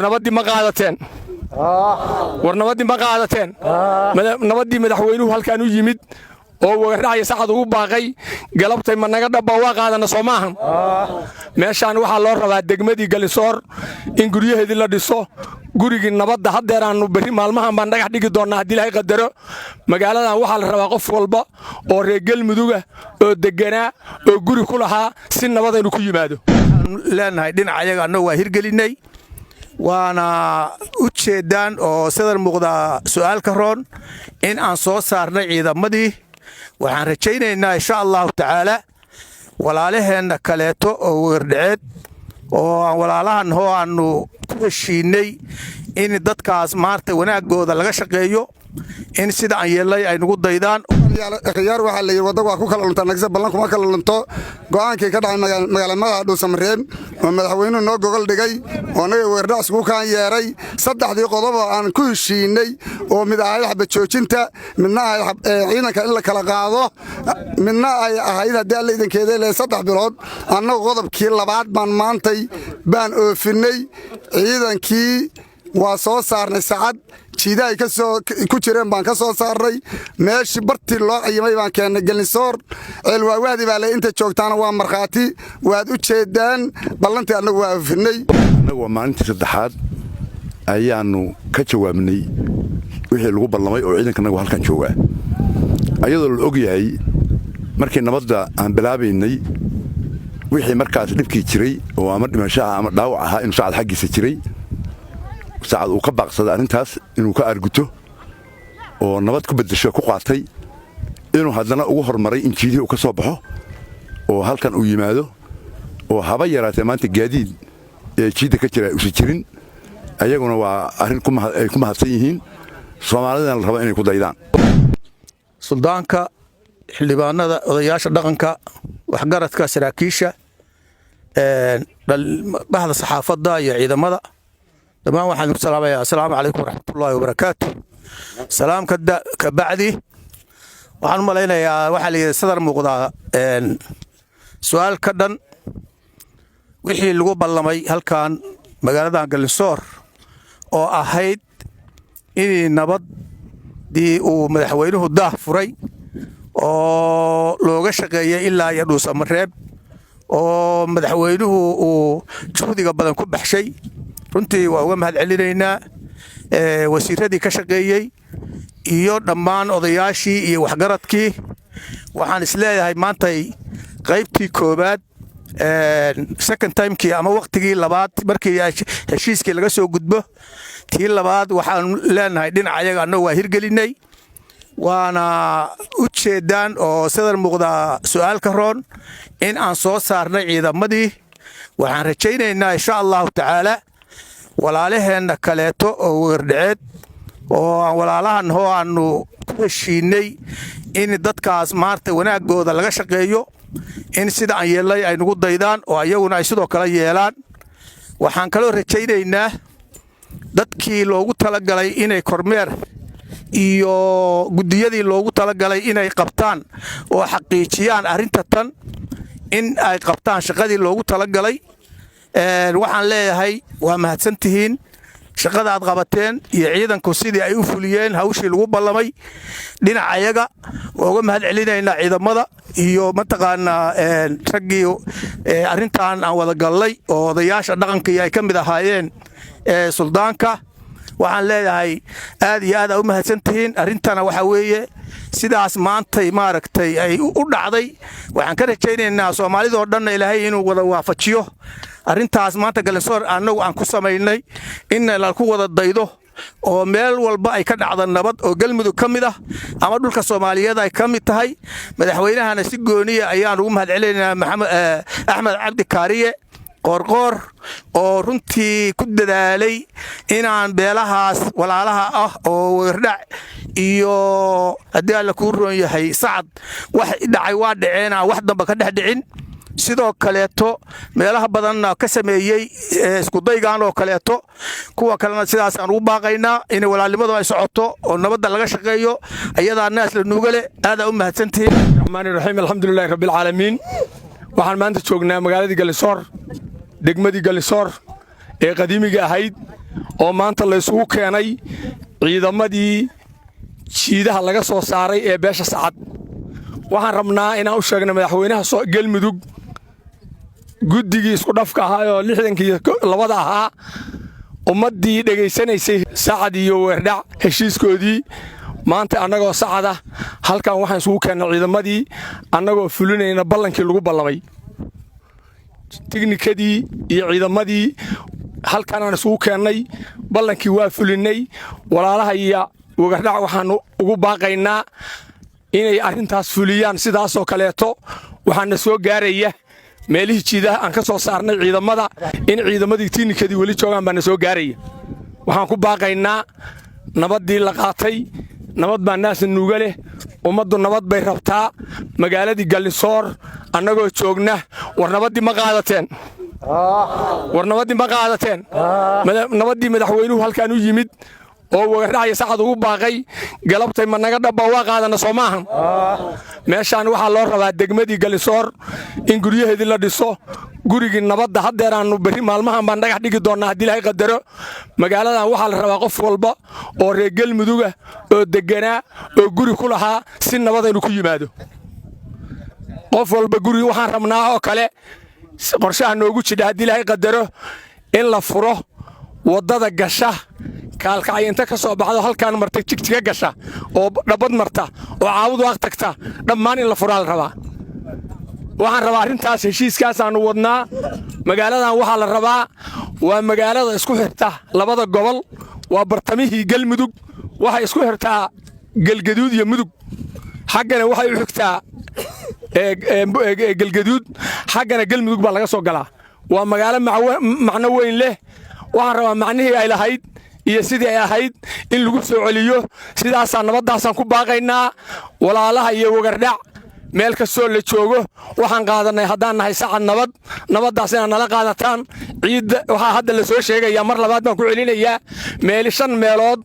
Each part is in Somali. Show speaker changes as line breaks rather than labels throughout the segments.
Nabaddii ma qaadateen? War nabaddii ma qaadateen? Nabaddii madaxweynuhu halkaan u yimid oo Wagardhacya Sacad ugu baaqay galabtay ma naga dhabba? Waa qaadana, soo maahan? Meeshaan waxaa loo rabaa degmadii Galinsoor in guryaheedii la dhiso. Gurigii nabadda haddeeraannu berri maalmahan baan dhagax dhigi doonnaa, haddii Ilaahay qadaro. Magaaladan waxaa la rabaa qof walba oo reer Gelmuduga oo degganaa oo guri ku lahaa si nabadaynu ku yimaado.
Leenahay dhinaca ayaga annagu waa hirgelinnay, waana u jeeddaan oo sidan muuqdaa su'aal ka roon in aan soo saarnay ciidamadii. Waxaan rajaynaynaa, insha Allahu tacaala, walaalaheenna kaleeto oo Wegardhaceed oo aan walaalahan hoo aannu ku heshiinnay in dadkaas maarta wanaaggooda laga shaqeeyo, in sida aan yeelnay ay nagu daydaan.
Khiyaar, waxaa la yidhi wadda waa ku kala luntaa, nagse ballan kuma kala lunto. Go'aankii ka dhacay magaala madaxa Dhuusamareeb oo madaxweynuhu noo gogol dhigay oo annaga Wegardhac isugu kaan yeeray, saddexdii qodob oo aan ku heshiinnay oo mid ahayd xabajoojinta, midna ahayd ciidanka in la kala qaado, midna ay ahayd haddii Alla idankeeda le 3 bilood, annagu qodobkii labaad baan maantay baan oofinnay. Ciidankii waa soo saarnay, Sacad jiida ay kasoo ku jireen baan ka soo saarnay, meeshii bartii loo cayimay baan keennay, Gelinsoor Ceelwaawahdi baa le. Inta joogtaana waa markhaati, waad u jeeddaan. Ballantii annagu waa oofinnay.
Annagu waa maalintii saddexaad ayaannu ka jawaabnay wixii lagu ballamay oo ciidankanagu halkan joogaa, ayadoo la og yahay markii nabadda aan bilaabaynay wixii markaas dhibkii jiray oo ama dhimashaha ama dhaawac ahaa inuu Sacad xaggiisa jiray. Sacad uu ka baaqsaday arrintaas inuu ka aarguto oo nabad ku beddesho ku qaatay, inuu haddana ugu hormaray in jiidihii uu ka soo baxo oo halkan uu yimaado oo haba yaraatee maanta gaadiid ee jiidda ka jira usa jirin. Ayaguna waa arrin ay ku mahadsan yihiin, Soomaalidana la rabo inay ku daydaan.
Suldaanka, xildhibaanada, odayaasha dhaqanka, waxgaradka, saraakiisha, bahda saxaafadda iyo ciidamada dhammaan, waxaan ku salaamayaa assalaamu calaykum waraxmatullaahi wabarakaatu. Salaam ka bacdi, waxaan u malaynayaa waxaa la yidhi sadar muuqdaa su'aal ka dhan. Wixii lagu ballamay halkan magaaladan Galinsoor oo ahayd inii nabaddii uu madaxweynuhu daah furay oo looga shaqeeyey ilaa iyo Dhuusamareeb oo madaxweynuhu uu juhdiga badan ku baxshay, runtii waa uga mahad celinaynaa wasiiradii ka shaqeeyey iyo dhammaan odayaashii iyo waxgaradkii. Waxaan isleeyahay maantay qaybtii koowaad, second timekii ama wakhtigii labaad, markii heshiiskii laga soo gudbo, tii labaad, waxaan leenahay dhinaca ayaga annagu waa hirgelinnay, waana u jeeddaan oo sidan muuqdaa su'aal ka roon in aan soo saarnay ciidamadii. Waxaan rajaynaynaa, insha Allahu tacaala, walaalaheenna kaleeto oo Wegardhaceed oo aan walaalahan hoo aannu ku heshiinnay in dadkaas maarta wanaaggooda laga shaqeeyo, in sida aan yeelnay ay nagu daydaan oo ayaguna ay sidoo kale yeelaan. Waxaan kaloo rajaynaynaa dadkii loogu talagalay inay kormeer iyo guddiyadii loogu talagalay inay qabtaan oo xaqiijiyaan arrinta tan in ay qabtaan shaqadii loogu talagalay. Waxaan leeyahay waa mahadsantihiin shaqada aad qabateen iyo ciidanku sidii ay u fuliyeen hawshii lagu ballamay. Dhinacayaga waa uga mahad celinaynaa ciidamada iyo mataqaanaa raggii arrintan aan wada gallay oo odayaasha dhaqanka iyo ay ka mid ahaayeen suldaanka. Waxaan leeyahay aad iyo aad aa u mahadsantihiin. Arrintana waxaa weeye sidaas maantay maaragtay ay u dhacday. Waxaan ka rajaynaynaa Soomaalidoo dhanna Ilaahay inuu wada waafajiyo arrintaas maanta Galinsoor annagu aan ku samaynay, in laku wada daydo oo meel walba ay ka dhacda nabad oo Galmudug ka mid ah ama dhulka Soomaaliyeed ay ka mid tahay. Madaxweynahana si gooniya ayaan ugu mahad celinaynaa, Maxamed Axmed Cabdi Kaariye Qoorqoor, oo runtii ku dadaalay inaan beelahaas walaalaha ah oo Wegardhac iyo haddii Alla kuu roon yahay Sacad, wax dhacay waa dhaceen, aan wax damba ka dhex dhicin. Sidoo kaleeto meelaha badanna ka sameeyey iskudaygan oo kaleeto, kuwa kalena sidaasaan ugu baaqaynaa in walaalnimadu ay socoto oo nabadda laga shaqeeyo. Ayadaa naas la nuugale. Aadaa u mahadsantihiin.
Raxmaani raxiim, alxamdulilahi rabbilcaalamiin. Waxaan maanta joognaa magaaladii Galisoor, degmadii Galisoor ee qadiimiga ahayd. Oo maanta laysugu keenay ciidamadii jiidaha laga soo saaray ee beesha Sacad. Waxaan rabnaa inaan u sheegno madaxweynaha Gelmudug, guddigii isku dhafka ahaa oo 62-da ahaa, ummaddii dhegaysanaysay Sacad iyo Weerdhac heshiiskoodii. Maanta annagoo Sacada halkan waxaan isugu keennay ciidamadii, annagoo fulinayna ballankii lagu ballamay. Tignikadii iyo ciidamadii halkanaan isugu keennay, ballankii waa fulinnay. Walaalaha iyo Wagardhac waxaannu ugu baaqaynaa inay arrintaas fuliyaan. Sidaasoo kaleeto waxaana soo gaaraya meelihii jiidaha aan ka soo saarnay ciidamada in ciidamadii tignikadii weli joogaan baana soo gaaraya. Waxaan ku baaqaynaa nabaddii la qaatay. Nabad baa naasna nuuga leh, ummaddu nabad bay rabtaa. Magaaladii Gallinsoor annagoo joogna, war nabaddii ma qaadateen? War nabaddii ma qaadateen? Nabaddii madaxweynuhu halkaan u yimid oo Wagardhac iyo Sacad ugu baaqay galabtay ma naga dhabba? Waa qaadana, soo maahan? Meeshaan waxaa loo rabaa degmadii Gallinsoor in guryaheedii la dhiso, gurigii nabadda. Haddeeraannu berri maalmahan baan dhagax dhigi doonnaa haddii Ilaahay qadaro. Magaaladan waxaa la rabaa qof walba oo reer Gelmuduga oo degganaa oo guri ku lahaa si nabadaynu ku yimaado qof walba guri. Waxaan rabnaa oo kale qorshaha noogu jidha haddii Ilaahay qadaro in la furo waddada gasha Kaalkacyo, inta ka soo baxdo halkaan marta, Jigjiga gasha oo Dhabbad marta oo Caawud Waaq tagta, dhammaan in la furaa la rabaa. Waxaan rabaa arrintaas heshiiskaasaannu wadnaa. Magaaladan waxaa la rabaa, waa magaalada isku xirta labada gobol, waa bartamihii Galmudug. Waxay isku xirtaa Galgaduud iyo Mudug. Xaggana waxay u xigtaa Galgaduud, xaggana Galmudug baa laga soo galaa. Waa magaalo macno weyn leh. Waxaan rabaa macnihii ay lahayd iyo sidii ay ahayd in lagu soo celiyo. Sidaasaa nabaddaasaan ku baaqaynaa walaalaha iyo Wagardhac meel kastoo la joogo. Waxaan qaadannay haddaan nahay Sacad nabad, nabaddaas inaad nala qaadataan. Ciidda waxaa hadda la soo sheegayaa, mar labaad baan ku celinayaa, meeli shan meelood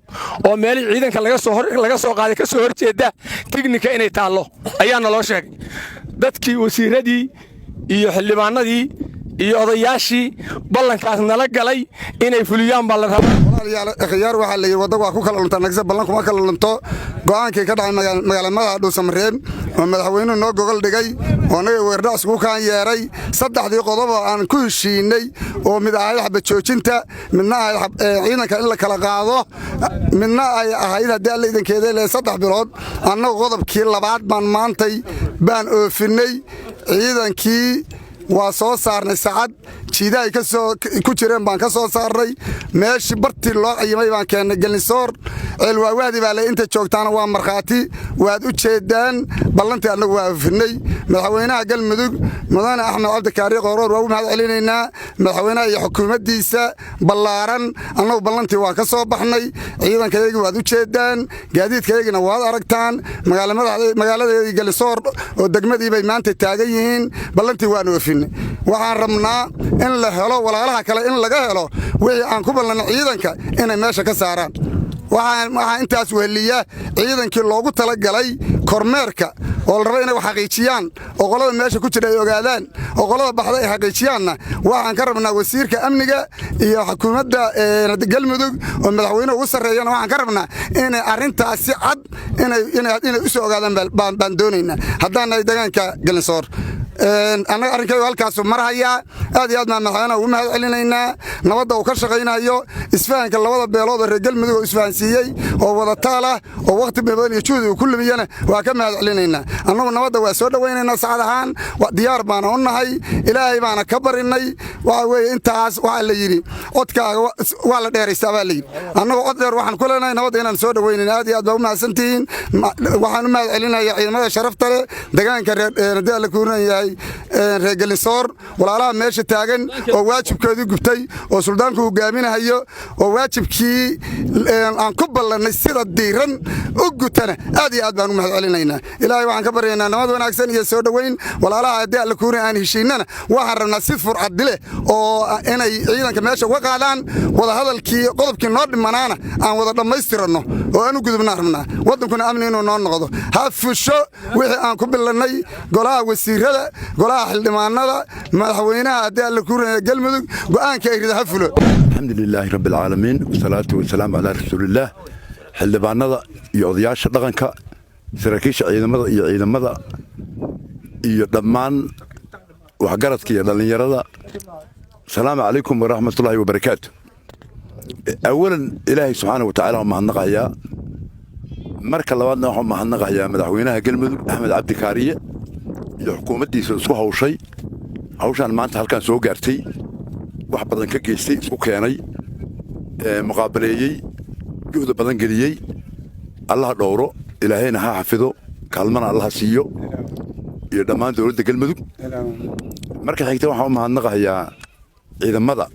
oo meelii ciidanka laga soo qaaday ka soo horjeedda tignika inay taallo ayaa naloo sheegay. Dadkii wasiirradii iyo xildhibaanadii iyo odayaashii ballankaas nala galay inay fuliyaan baa la rabaa.
Walaalayaal, khiyaar, waxaa la yidhi wadda waa ku kala luntaa, nagse ballan kuma kala lunto. Go'aankii ka dhacay magaala madaxa Dhuusamareeb oo madaxweynuhu noo gogol dhigay oo annaga Weerdhac isugu kaan yeeray, saddexdii qodob oo aan ku heshiinay, oo mid ahayd xabad joojinta, midna ahayd ciidanka in la kala qaado, midna ay ahayd haddii Alla idankeeda le 3 bilood, annagu qodobkii labaad baan maantay baan oofinnay. Ciidankii waa soo saarnay Sacad, jiidahay ka soo ku jireen baan ka soo saarnay, meeshii bartii loo cayimay baan keennay, Gelinsoor Ceelwaawahdi baa le. Inta joogtaana waa markhaati, waad u jeeddaan. Ballantii annagu waa oofinnay. Madaxweynaha Galmudug, Mudane Axmed Cabdikaari Qooroor, waa u mahad celinaynaa, madaxweynaha iyo xukuumaddiisa ballaaran. Annagu ballantii waa ka soo baxnay. Ciidankayagii waad u jeeddaan, gaadiidkayagina waad aragtaan. Magaaladeedii Gelinsoor oo degmadii bay maanta taagan yihiin. Ballantii waan oofinnay. Waxaan rabnaa in la helo walaalaha kale, in laga helo wixii aan ku ballanay, ciidanka inay meesha ka saaraan. Waxaa intaas weheliya ciidankii loogu talagalay kormeerka oo la raba inay wax xaqiijiyaan, oo qolada meesha ku jira ay ogaadaan, oo qolada baxda ay xaqiijiyaanna. Waxaan ka rabnaa wasiirka amniga iyo xukuumadda Galmudug oo madaxweyne ugu sarreeyana, waxaan ka rabnaa inay arrintaas si cad inay u soo ogaadaan baan doonaynaa haddaan nahay deegaanka Galinsoor. Annaga arrinkaygu halkaasu marhayaa. Aad iyo aad baan madaxweynaha ugu mahad celinaynaa nabadda uu ka shaqaynayo, isfahanka labada beelood oo reer Galmudug oo isfahansiiyey oo wadataal ah oo wakhti badan iyo juhdi uu ku lumiyana waa ka mahad celinaynaa. Annagu nabadda waa soo dhowaynaynaa, Sacad ahaan diyaar baana u nahay, Ilaahay baana ka barinay. Waxa weeye intaas. Waxaa la yidhi codkaaga waa la dheeraystaa baa la yidhi. Annagu cod dheer waxaan ku leenahay nabadda inaan soo dhowaynayna. Aad iyo aad baa u mahadsantihiin. Waxaan u mahad celinaya ciidamada sharafta leh deegaanka reer, haddii Alla kuuran yahay, reer Gelinsoor, walaalaha meesha taagan oo waajibkoodii gubtay oo suldaanku hogaaminahayo oo waajibkii aan ku ballannay sida diiran u gutana, aad iyo aad baan u mahad celinaynaa. Ilaahay waxaan ka baryaynaa nabad wanaagsan iyo soo dhoweyn walaalaha. Haddii Alla kuuran aan heshiinnana, waxaan rabnaa si furcadi leh oo inay ciidanka meesha uga qaadaan, wadahadalkii qodobkii noo dhimanaana aan wada dhammaystiranno oo aan u gudubnaan rabnaa, waddankuna amni inuu noo noqdo. Ha fusho wixii aan ku bilannay. Golaha wasiirada, golaha xildhibaanada, madaxweynaha, haddii Alla kuuran Galmudug go'aanka ay rida ha fulo.
Alxamdu lilaahi rabbi alcaalamiin, wasalaatu wasalaamu calaa rasuulillaah. Xildhibaanada iyo odayaasha dhaqanka, saraakiisha ciidamada iyo ciidamada iyo dhammaan waxgaradka iyo dhallinyarada, asalaamu calaykum waraxmatullaahi wabarakaatu. Awalan, Ilaahay subxaana wa tacaala waan mahadnaqayaa. Marka labaadna, waxaan mahadnaqayaa madaxweynaha Galmudug, Axmed Cabdi Kaariye, iyo xukuumaddiisa isku hawshay hawshaan maanta halkaan soo gaartay, wax badan ka geystay, isku keenay, muqaabaleeyey, juhda badan geliyey. Allaha dhowro, Ilaahayna ha xafido, kaalmana Allaha siiyo iyo dhammaan dowladda Galmudug. Marka xigta, waxaan u mahadnaqayaa ciidamada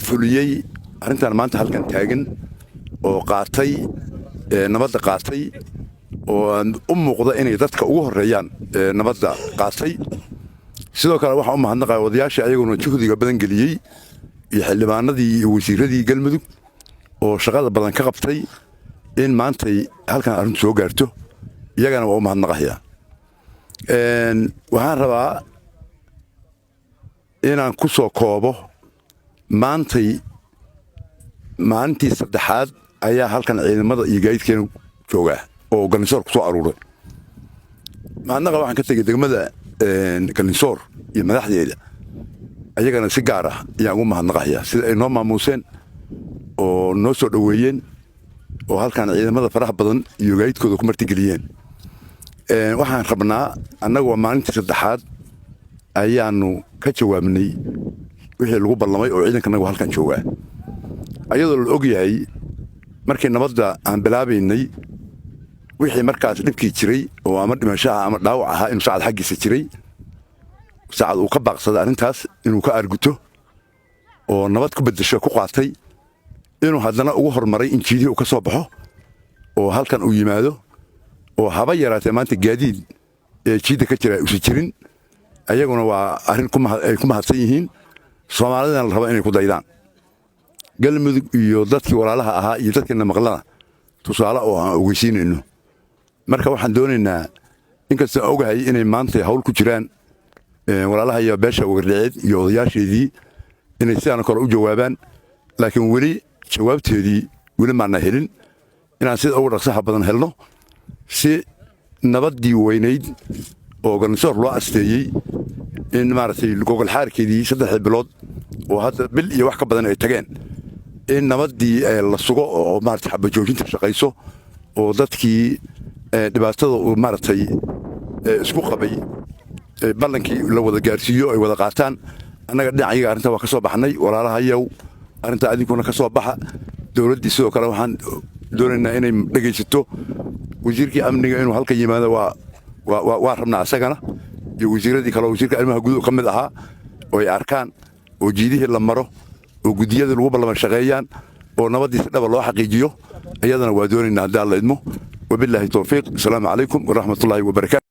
fuliyey arrintan maanta halkan taagan oo qaatay nabadda, qaatay oo u muuqda inay dadka ugu horreeyaan nabadda qaatay. Sidoo kale, waxaan u mahadnaqaya odayaashii ayaguna juhdiga badan geliyey iyo xildhibaanadii iyo wasiiradii Galmudug oo shaqada badan ka qabtay in maantay halkan arrintu soo gaarto. Iyagana waa u mahadnaqayaa. Waxaan rabaa inaan ku soo koobo, maantay maalintii saddexaad ayaa halkan ciidamada iyo gaadiidkeena joogaa oo Galinsoor ku soo aruuray. Mahadnaqa waxaan ka tegey degmada Galinsoor iyo madaxdeeda, ayagana si gaar ah ayaan ugu mahadnaqayaa sida ay noo maamuuseen oo noo soo dhoweeyeen oo halkan ciidamada faraha badan iyo gaadiidkooda ku martigeliyeen. Waxaan rabnaa, annagu waa maalintii saddexaad ayaanu ka jawaabnay wixii lagu ballamay oo ciidankanagu halkan joogaa, ayadoo la og yahay markii nabadda aan bilaabaynay wixii markaas dhibkii jiray oo ama dhimashaha ama dhaawac ahaa inuu Sacad xaggiisa jiray. Sacad uu ka baaqsaday arrintaas inuu ka arguto oo nabad ku beddesho ku qaatay, inuu haddana ugu hormaray in jiidihii uu ka soo baxo oo halkan uu yimaado, oo haba yaraatee maanta gaadiid ee jiidda ka jira usa jirin. Ayaguna waa arrin ay ku mahadsan yihiin, Soomaalidana la raba inay ku daydaan. Galmudug iyo dadkii walaalaha ahaa iyo dadkiina maqlana tusaale oo aan ogeysiinayno. Marka waxaan doonaynaa, inkastoo ogahay inay maanta hawl ku jiraan walaalaha iyo beesha Wagardhiceed iyo odayaasheedii, inay sidaana kale u jawaabaan, laakiin weli jawaabteedii weli maana helin. Inaan sida ugu dhaqsaha badan helno si nabaddii weynayd oo Galinsoor loo asteeyey in maaragtay gogolxaarkeedii 3dii bilood oo hadda bil iyo wax ka badan ay tageen, in nabaddii la sugo oo maaragtay xabajoojinta shaqayso oo dadkii dhibaatada uu maaragtay isku qabay ballankii la wada gaarsiiyo, ay wada qaataan. Annaga dhinacayaga arrintaa waa ka soo baxnay. Walaalahayow, arrintaa adinkuna ka soo baxa. Dowladdii sidoo kale waxaan doonaynaa inay dhegaysato. Wasiirkii amniga inuu halkan yimaado waa rabnaa, asagana iyo wasiiradii kale oo wasiirka arrimaha guduhu ka mid ahaa, oo ay arkaan oo jiidihii la maro oo guddiyadii lagu ballama shaqeeyaan oo nabaddii si dhaba loo xaqiijiyo. Iyadana waa doonaynaa haddii Alla idmo. Wabilaahi towfiiq. Asalaamu calaykum waraxmatullaahi wabarakaatu.